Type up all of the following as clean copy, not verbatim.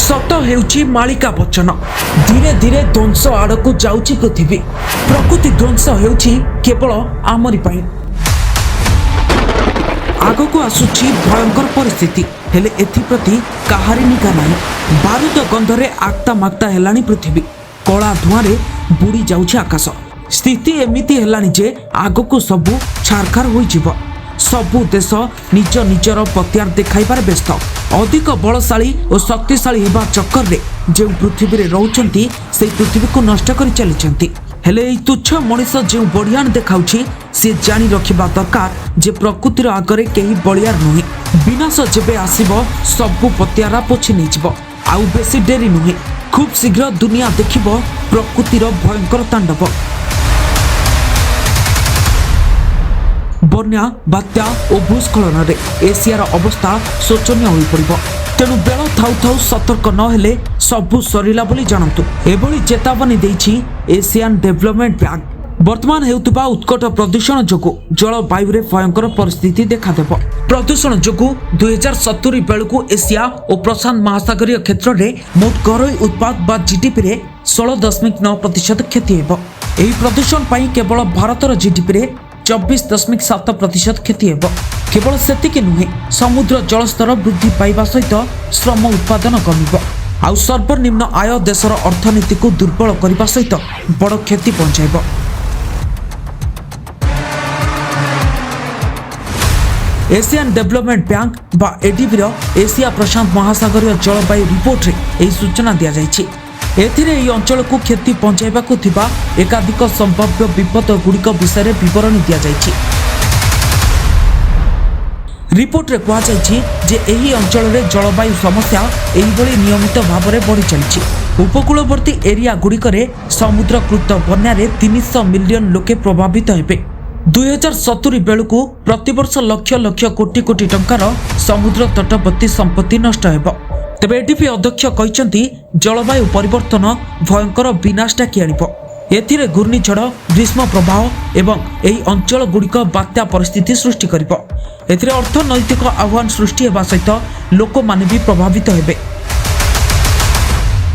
ସତ ହେଉଛି ମାଳିକା ବଚନ। ଧୀରେ ଧୀରେ ଧ୍ୱଂସ ଆଡ଼କୁ ଯାଉଛି ପୃଥିବୀ। ପ୍ରକୃତି ଧ୍ୱଂସ ହେଉଛି କେବଳ ଆମରି ପାଇଁ। ଆଗକୁ ଆସୁଛି ଭୟଙ୍କର ପରିସ୍ଥିତି, ହେଲେ ଏଥିପ୍ରତି କାହାରି ନିଘା ନାହିଁ। ବାରୁଦ ଗନ୍ଧରେ ଆକ୍ତା ମାକ୍ତା ହେଲାଣି ପୃଥିବୀ। କଳା ଧୂଆଁରେ ବୁଡ଼ି ଯାଉଛି ଆକାଶ। ସ୍ଥିତି ଏମିତି ହେଲାଣି ଯେ ଆଗକୁ ସବୁ ଛାରଖାର ହୋଇଯିବ। ସବୁ ଦେଶ ନିଜ ନିଜର ପତିଆର ଦେଖାଇବାରେ ବ୍ୟସ୍ତ। ଅଧିକ ବଳଶାଳୀ ଓ ଶକ୍ତିଶାଳୀ ହେବା ଚକ୍କରରେ ଯେଉଁ ପୃଥିବୀରେ ରହୁଛନ୍ତି, ସେଇ ପୃଥିବୀକୁ ନଷ୍ଟ କରି ଚାଲିଛନ୍ତି। ହେଲେ ଏଇ ତୁଚ୍ଛ ମଣିଷ ଯେଉଁ ବଳିଆନ ଦେଖାଉଛି, ସିଏ ଜାଣି ରଖିବା ଦରକାର ଯେ ପ୍ରକୃତିର ଆଗରେ କେହି ବଳିଆର ନୁହେଁ। ବିନାଶ ଯେବେ ଆସିବ, ସବୁ ପତିଆରା ପୋଛି ନେଇଯିବ। ଆଉ ବେଶୀ ଡେରି ନୁହେଁ, ଖୁବ୍ ଶୀଘ୍ର ଦୁନିଆ ଦେଖିବ ପ୍ରକୃତିର ଭୟଙ୍କର ତାଣ୍ଡବ। ବନ୍ୟା, ବାତ୍ୟା ଓ ଭୂସ୍ଖଳନରେ ଏସିଆର ଅବସ୍ଥା ଶୋଚନୀୟ ହୋଇପଡ଼ିବ। ତେଣୁ ବେଳ ଥାଉ ଥାଉ ସତର୍କ ନ ହେଲେ ସବୁ ସରିଲା ବୋଲି ଜାଣନ୍ତୁ। ଏଭଳି ଚେତାବନୀ ଦେଇଛି ଏସିଆନ୍ ଡେଭଲପମେଣ୍ଟ ବ୍ୟାଙ୍କ। ବର୍ତ୍ତମାନ ହେଉଥିବା ଉତ୍କଟ ପ୍ରଦୂଷଣ ଯୋଗୁଁ ଜଳବାୟୁରେ ଭୟଙ୍କର ପରିସ୍ଥିତି ଦେଖାଦେବ। ପ୍ରଦୂଷଣ ଯୋଗୁଁ 2070 ବେଳକୁ ଏସିଆ ଓ ପ୍ରଶାନ୍ତ ମହାସାଗରୀୟ କ୍ଷେତ୍ରରେ ମୋଟ ଘରୋଇ ଉତ୍ପାଦ ବା ଜିଡିପିରେ 16.9% କ୍ଷତି ହେବ। ଏହି ପ୍ରଦୂଷଣ ପାଇଁ କେବଳ ଭାରତର ଜିଡିପିରେ 24.7% କ୍ଷତି ହେବ। କେବଳ ସେତିକି ନୁହେଁ, ସମୁଦ୍ର ଜଳସ୍ତର ବୃଦ୍ଧି ପାଇବା ସହିତ ଶ୍ରମ ଉତ୍ପାଦନ କମିବ, ଆଉ ସର୍ବନିମ୍ନ ଆୟ ଦେଶର ଅର୍ଥନୀତିକୁ ଦୁର୍ବଳ କରିବା ସହିତ ବଡ଼ କ୍ଷତି ପହଞ୍ଚାଇବ। ଏସିଆନ୍ ଡେଭଲପମେଣ୍ଟ ବ୍ୟାଙ୍କ ବା ଏଡିବିର ଏସିଆ ପ୍ରଶାନ୍ତ ମହାସାଗରୀୟ ଜଳବାୟୁ ରିପୋର୍ଟରେ ଏହି ସୂଚନା ଦିଆଯାଇଛି। ଏଥିରେ ଏହି ଅଞ୍ଚଳକୁ କ୍ଷତି ପହଞ୍ଚାଇବାକୁ ଥିବା ଏକାଧିକ ସମ୍ଭାବ୍ୟ ବିପଦ ଗୁଡ଼ିକ ବିଷୟରେ ବିବରଣୀ ଦିଆଯାଇଛି। ରିପୋର୍ଟରେ କୁହାଯାଇଛି ଯେ ଏହି ଅଞ୍ଚଳରେ ଜଳବାୟୁ ସମସ୍ୟା ଏହିଭଳି ନିୟମିତ ଭାବରେ ବଢ଼ି ଚାଲିଛି। ଉପକୂଳବର୍ତ୍ତୀ ଏରିଆ ଗୁଡ଼ିକରେ ସମୁଦ୍ରକୃତ ବନ୍ୟାରେ 300 ମିଲିୟନ ଲୋକେ ପ୍ରଭାବିତ ହେବେ। 2070 ବେଳକୁ ପ୍ରତିବର୍ଷ ଲକ୍ଷ ଲକ୍ଷ କୋଟି କୋଟି ଟଙ୍କାର ସମୁଦ୍ର ତଟବର୍ତ୍ତୀ ସମ୍ପତ୍ତି ନଷ୍ଟ ହେବ। ତେବେ ଏଡିବି ଅଧ୍ୟକ୍ଷ କହିଛନ୍ତି, ଜଳବାୟୁ ପରିବର୍ତ୍ତନ ଭୟଙ୍କର ବିନାଶ ଡାକି ଆଣିବ। ଏଥିରେ ଘୂର୍ଣ୍ଣିଝଡ଼, ଗ୍ରୀଷ୍ମ ପ୍ରବାହ ଏବଂ ଏହି ଅଞ୍ଚଳଗୁଡ଼ିକ ବାତ୍ୟା ପରିସ୍ଥିତି ସୃଷ୍ଟି କରିବ। ଏଥିରେ ଅର୍ଥନୈତିକ ଆହ୍ୱାନ ସୃଷ୍ଟି ହେବା ସହିତ ଲୋକମାନେ ବି ପ୍ରଭାବିତ ହେବେ।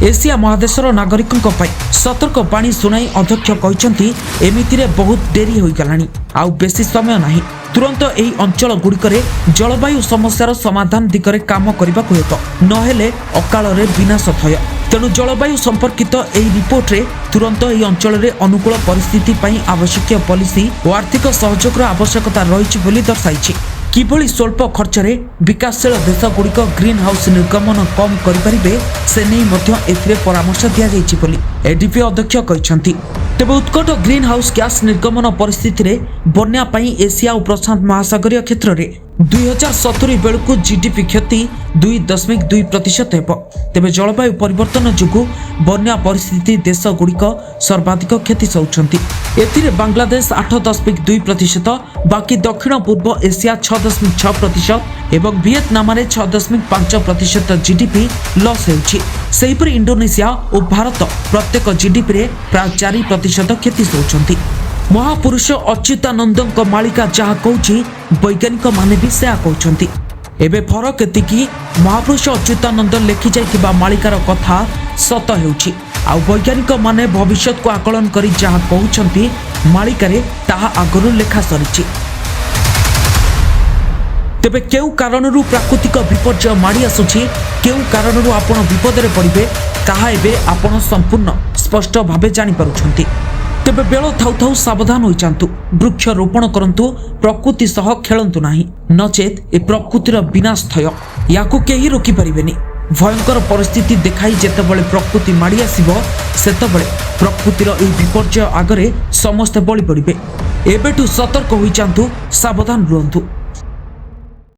ଏସିଆ ମହାଦେଶର ନାଗରିକଙ୍କ ପାଇଁ ସତର୍କ ବାଣୀ ଶୁଣାଇ ଅଧ୍ୟକ୍ଷ କହିଛନ୍ତି, ଏମିତିରେ ବହୁତ ଡେରି ହୋଇଗଲାଣି, ଆଉ ବେଶୀ ସମୟ ନାହିଁ। ତୁରନ୍ତ ଏହି ଅଞ୍ଚଳଗୁଡ଼ିକରେ ଜଳବାୟୁ ସମସ୍ୟାର ସମାଧାନ ଦିଗରେ କାମ କରିବାକୁ ହେବ, ନହେଲେ ଅକାଳରେ ବିନାଶ ଥୟ। ତେଣୁ ଜଳବାୟୁ ସମ୍ପର୍କିତ ଏହି ରିପୋର୍ଟରେ ତୁରନ୍ତ ଏହି ଅଞ୍ଚଳରେ ଅନୁକୂଳ ପରିସ୍ଥିତି ପାଇଁ ଆବଶ୍ୟକୀୟ ପଲିସି ଓ ଆର୍ଥିକ ସହଯୋଗର ଆବଶ୍ୟକତା ରହିଛି ବୋଲି ଦର୍ଶାଇଛି। କିଭଳି ସ୍ୱଳ୍ପ ଖର୍ଚ୍ଚରେ ବିକାଶଶୀଳ ଦେଶଗୁଡ଼ିକ ଗ୍ରୀନ୍ ହାଉସ୍ ନିର୍ଗମନ କମ୍ କରିପାରିବେ, ସେ ନେଇ ମଧ୍ୟ ଏଥିରେ ପରାମର୍ଶ ଦିଆଯାଇଛି ବୋଲି ଏଡିବି ଅଧ୍ୟକ୍ଷ କହିଛନ୍ତି। ତେବେ ଉତ୍କଟ ଗ୍ରୀନ୍ ହାଉସ୍ ଗ୍ୟାସ୍ ନିର୍ଗମନ ପରିସ୍ଥିତିରେ ବନ୍ୟା ପାଇଁ ଏସିଆ ଓ ପ୍ରଶାନ୍ତ ମହାସାଗରୀୟ କ୍ଷେତ୍ରରେ 2070 ବେଳକୁ ଜିଡିପି କ୍ଷତି 2.2% ହେବ। ତେବେ ଜଳବାୟୁ ପରିବର୍ତ୍ତନ ଯୋଗୁଁ ବନ୍ୟା ପରିସ୍ଥିତି ଦେଶଗୁଡ଼ିକ ସର୍ବାଧିକ କ୍ଷତି ସହୁଛନ୍ତି। ଏଥିରେ ବାଂଲାଦେଶ 8.2%, ବାକି ଦକ୍ଷିଣ ପୂର୍ବ ଏସିଆ 6.6% ଏବଂ ଭିଏତନାମରେ 6.5% ଜିଡିପି ଲସ୍ ହେଉଛି। ସେହିପରି ଇଣ୍ଡୋନେସିଆ ଓ ଭାରତ ପ୍ରତ୍ୟେକ ଜିଡିପିରେ ପ୍ରାୟ 4% କ୍ଷତି ସହୁଛନ୍ତି। ମହାପୁରୁଷ ଅଚ୍ୟୁତାନନ୍ଦଙ୍କ ମାଳିକା ଯାହା କହୁଛି, ବୈଜ୍ଞାନିକମାନେ ବି ସେୟା କହୁଛନ୍ତି। ଏବେ ଫରକ ଏତିକି, ମହାପୁରୁଷ ଅଚ୍ୟୁତାନନ୍ଦ ଲେଖିଯାଇଥିବା ମାଳିକାର କଥା ସତ ହେଉଛି, ଆଉ ବୈଜ୍ଞାନିକମାନେ ଭବିଷ୍ୟତକୁ ଆକଳନ କରି ଯାହା କହୁଛନ୍ତି, ମାଳିକାରେ ତାହା ଆଗରୁ ଲେଖା ସରିଛି। ତେବେ କେଉଁ କାରଣରୁ ପ୍ରାକୃତିକ ବିପର୍ଯ୍ୟୟ ମାଡ଼ି ଆସୁଛି, କେଉଁ କାରଣରୁ ଆପଣ ବିପଦରେ ପଡ଼ିବେ, ତାହା ଏବେ ଆପଣ ସମ୍ପୂର୍ଣ୍ଣ ସ୍ପଷ୍ଟ ଭାବେ ଜାଣିପାରୁଛନ୍ତି। ତେବେ ବେଳ ଥାଉ ଥାଉ ସାବଧାନ ହୋଇଯାଆନ୍ତୁ, ବୃକ୍ଷରୋପଣ କରନ୍ତୁ, ପ୍ରକୃତି ସହ ଖେଳନ୍ତୁ ନାହିଁ, ନଚେତ୍ ଏ ପ୍ରକୃତିର ବିନାଶ ଥୟ, ୟାକୁ କେହି ରୋକିପାରିବେନି। ଭୟଙ୍କର ପରିସ୍ଥିତି ଦେଖାଇ ଯେତେବେଳେ ପ୍ରକୃତି ମାଡ଼ି ଆସିବ, ସେତେବେଳେ ପ୍ରକୃତିର ଏହି ବିପର୍ଯ୍ୟୟ ଆଗରେ ସମସ୍ତେ ବଳି ପଡ଼ିବେ। ଏବେଠୁ ସତର୍କ ହୋଇଯାଆନ୍ତୁ, ସାବଧାନ ରୁହନ୍ତୁ।